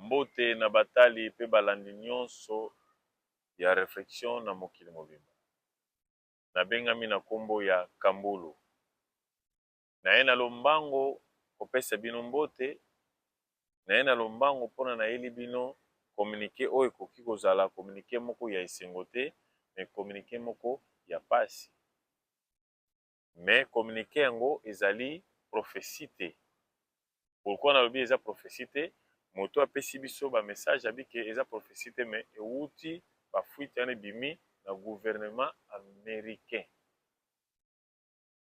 Mbote na batali pe balandi nionso ya Reflexion na mokili mobimba. Nabengami na kombo ya Kambulu. Naye na lombango kopesa bino mbote, naye na lombango pona nayeli bino communique oyo ekoki kozala communique moko ya esengo te, mais communique moko ya pasi. Mais communique yango ezali prophetie te. Pourquoi nalobi eza prophetie te? Moto apesi biso ba message abi ke eza prophetie te mais ewuti ba fuite wana ebimi na gouvernement americain.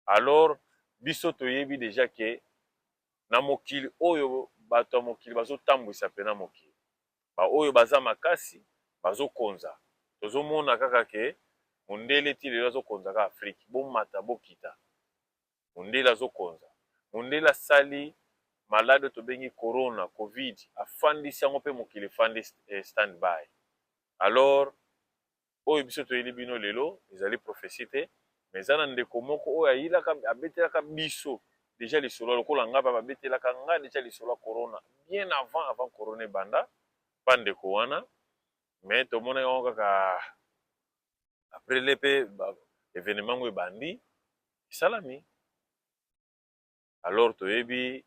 Alors biso toyebi dejà ke na mokili oyo bato ya mokili bazotambwisa pena mokili. Ba oyo baza makasi bazokonza. Tozomona kaka ke mondele ti lelo azokonza kaka Afrique. Bomata bokita. Mondele azokonza. Mondele asali malade oyo tobengi corona, covid, afandisi yango pe mokili efandi stand by. Alors oyo biso toyeli bino lelo ezali prophetie te, mais eza na ndeko moko oyo ayilaka abetelaka biso dejà lisolo lokola nga pe babetelaka nga dejà lisolo ya corona bien avant avant corona ebanda pa ndeko wana, mais tomonaki yango kaka après le pe evenement yango ebandi esalami. Alors toyebi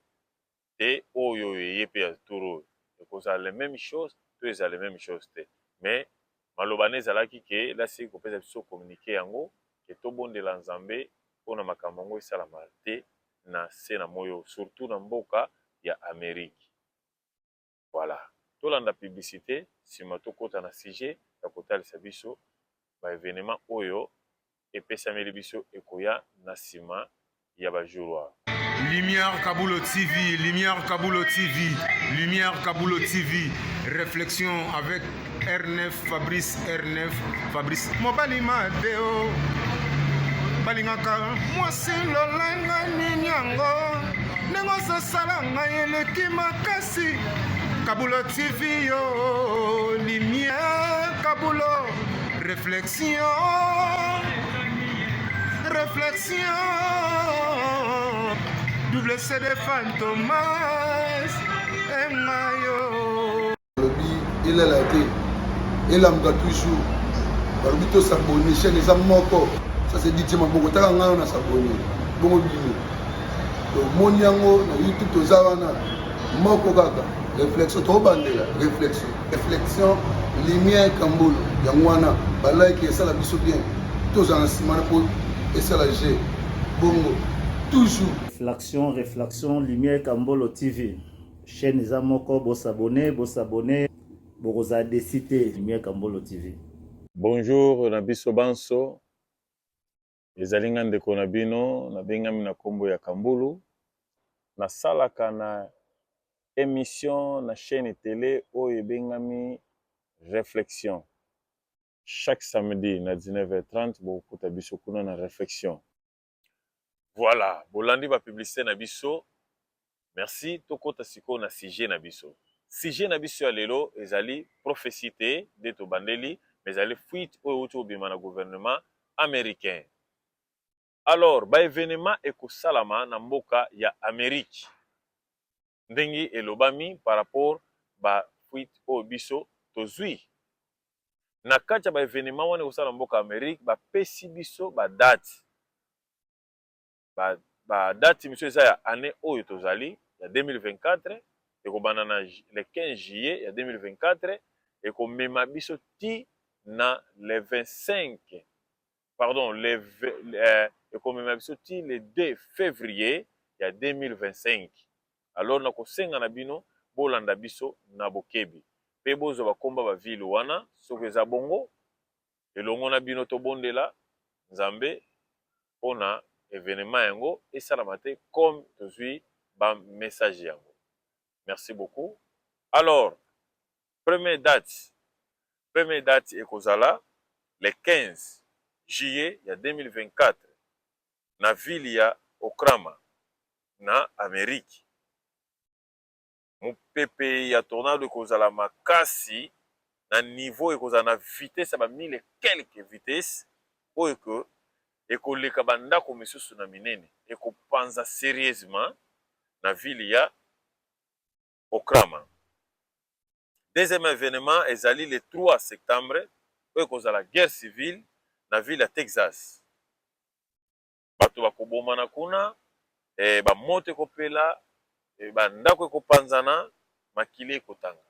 te oyo eye pe ya tour oyo ekozala le meme chose to ezala le meme chose te, mais maloba na ezalaki ke lasi kopesa biso communique yango ke tobondela Nzambe pona makambo yango esalama te na se na moyi oyo surtout na mboka ya Amerique. Voilà tolanda publicite sima tokota na sujet ya kotalisa biso ba evenements oyo epesameli biso ekoya na sima ya ba jours wana. Lumière Kabulo TV, Lumière Kabulo TV, Lumière Kabulo TV, réflexion avec R9 Fabrice R9 Fabrice mobali mabe o balingaka mwasi lolenge nini yango ndenge ozosala ngai eleki makasi Kabulo TV yo lumière Kabulo réflexion réflexion double CD Fantomas engayo Balobi elala te, elamuka toujours. Balobi to s'abonner, chaîne eza moko. Ça c'est DJ Maboko, taka ngai na s'abonner. Bongo bino. Tomoni yango na YouTube toza wana moko kaka. Réflexion tobandela, réflexion. Réflexion lumière Kambolo. Yango wana ba like esala biso bien. Tozala na nsima na po esala G. Bongo toujours. Réflexion, réflexion, lumière Kambolo TV. Chaîne eza moko bo s'abonner bo s'abonner bokozala desi te Lumière Kambolo TV. Bonjour na biso banso, ezali nga ndeko na bino nabengami na kombo ya Kambulu, nasalaka na emission na chaine tele oyo ebengami Reflexion, chaque samedi na 19h30 bokokuta biso kuna na Reflexion. Voilà, bolandi ba publicite na biso. Merci, tokota sikoyo na sujet na biso. Sujet na biso ya lelo ezali prophetie te nde tobandeli, mais ezali fuite oyo euti kobima na gouvernement américain. Alors, ba evenements ekosalama na mboka ya Amerique ndenge elobami par rapport ba fuite oyo biso tozui. Na kati ya ba evenements wana ekosala na mboka ya Amerique, bapesi biso ba date. Ba, ba date misusu eza ya annee oyo tozali ya 2024, ekobanda na le 15 juillet ya 2024, ekomema biso ti na le 25, pardon, le, eh, ekomema biso ti le 2 février ya 2025. Alors nakosenga na bino bolanda biso na bokebi pe bozwa ba kombo ya ba ville wana soki eza bongo elongo na bino tobondela Nzambe pona evenement yango esalama te comme tozui ba message yango. Merci beaucoup. Alors première date, première date ekozala le 15 juillet ya 2024 na ville ya Okrama na Amerique. Mopepe ya tornado ekozala makasi na niveau ekozala na vitesse ya ba mille et quelques vitesse oyo que ekoleka ba ndako misusu na minene, ekopanza serieusement na ville ya Okrama. Deuxième événement ezali le 3 septembre, oyo ekozala guerre civile na ville ya Texas. Bato bakobomana kuna, bamoto ekopela, bandako ekopanzana, makili ekotanga.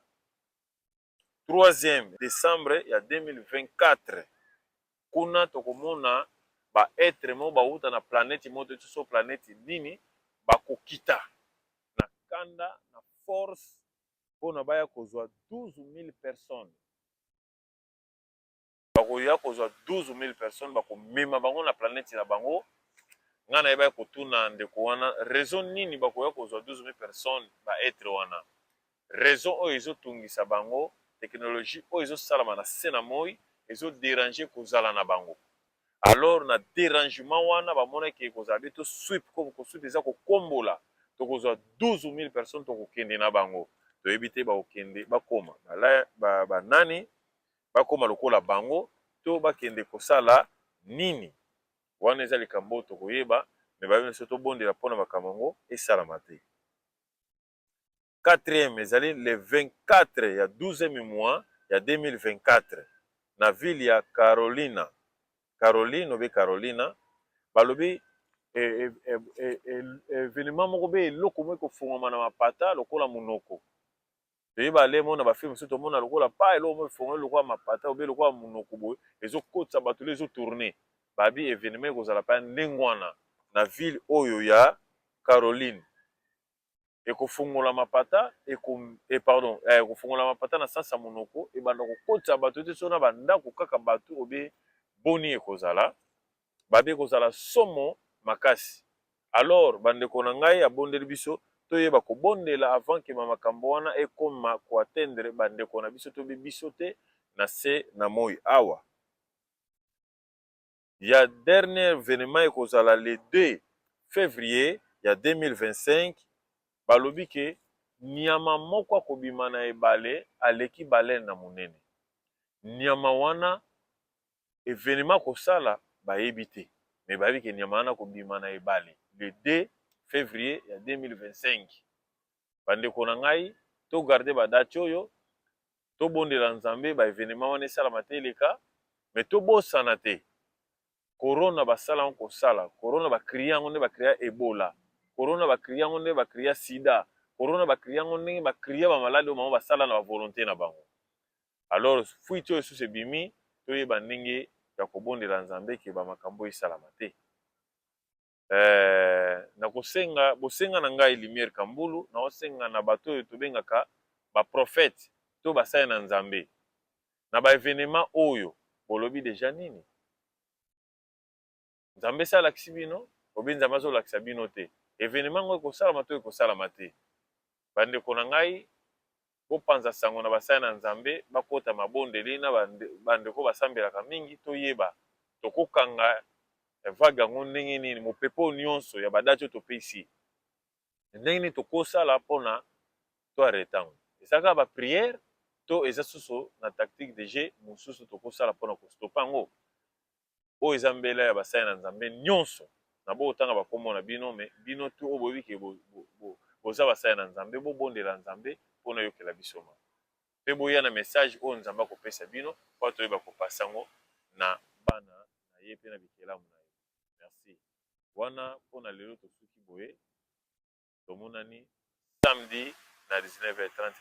Troisième décembre ya 2024, kuna tokomona ba être moko bauta na planète moko to so planète nini, bakokita na kanda na force mpona baya kozwa 12 000 personnes. Bakoya kozwa 12 000 personnes, bakomema bango na planète na bango. Ngai nayebaki kotuna ndeko wana raison nini bakoya kozwa 12 000 personnes. Ba être wana, raison oyo ezotungisa bango, technologie oyo ezosalama na se na moi ezoderange kozala na bango. Alors na dérangement wana, bamonaki ekozala be to sweep, kosweep eza kokombola. Tokozwa 12 000 personnes, tokokende na bango. Toyebi te bakokende bakóma banani, bakóma lokola bango to bakende kosala nini. Wana eza likambo oyo tokoyeba. Me bayebi biso, tobondela mpona makambo yango esalama te. Quatrième ezali le 24 ya 12e mois ya 2024 na ville ya Carolina, Caroline obe Carolina. Balobi événement moko be eloko moko ekofungwama na mapata lokola monoko. Toyeba ale na bafilm mosusu, tomona lokola pa eloko moko efungwami lokola mapata obe lokola monoko boye, ezokotisa bato le ezotourne. Babi événement ekozala mpe ndenge wana na ville oyo ya Caroline. Ekofungola mapata pardon, ekofungola mapata na sens ya monoko, ebanda kokotisa bato te so na bandako kaka bato obe boni. Ekozala, babi ekozala somo makasi. Alors bandeko na ngai, abondeli biso toyeba kobondela avant ke makambo wana ekoma koatteindre bandeko na biso tobe biso te na se na moi awa. Ya dernier événement ekozala le 2 février ya 2025. Balobi ke nyama moko akobima na ebale, aleki baleine na monene. Nyama wana, événement kosala bayebi te, me bayebi ke nyama wana kobima na ebale le 2 février ya 2025. Bandeko na ngai, togarde badate oyo, tobondela Nzambe baévénement wana esalama te, eleka. Me tobosana te, corona basala yango kosala corona, bacréa yango nde bacréa Ebola. Corona bacréa yango nde bacréa sida. Corona bacréa yango ndenge bacréa bamaladi oyo bango basala na bavolonté na bango. Alors fuite oyo lisusu ebimi, toyeba ndenge ya kobondela Nzambe ke bamakambo esalama te. Nakosenga bosenga na ngai Lumière Kambulu, naosenga na bato oyo tobengaka baprofete to basali na Nzambe, na baévénement oyo bolobi deja nini, Nzambe esi alakisi bino obe Nzambe azolakisa bino te, événement yango ekosalama to ekosalama te. Bandeko na ngai, bopanza sango na basali na Nzambe, bakota mabondeli na bandeko basambelaka mingi. Toyeba tokokanga vague yango ndenge nini, mopepe oyo nyonso ya badate oyo topesi, ndenge nini tokosala mpona toarrêter yango. Eza kaka baprière to eza susu na tactique de jeu mosusu tokosala mpona kostopper yango? Oyo eza mbela ya basali na Nzambe nyonso. Na bokotanga bakombo na bino, me bino tu oyo boyebi ke boza basali na Nzambe, bobondela Nzambe mpona oyokela biso ma mpe boya na message oyo Nzambe akopesa bino mpo toyeba kopasa yango na bana na ye mpe na bikelamu na ye. Merci. Wana mpona lelo tosuki boye. Tomonani samedi na 19h30 na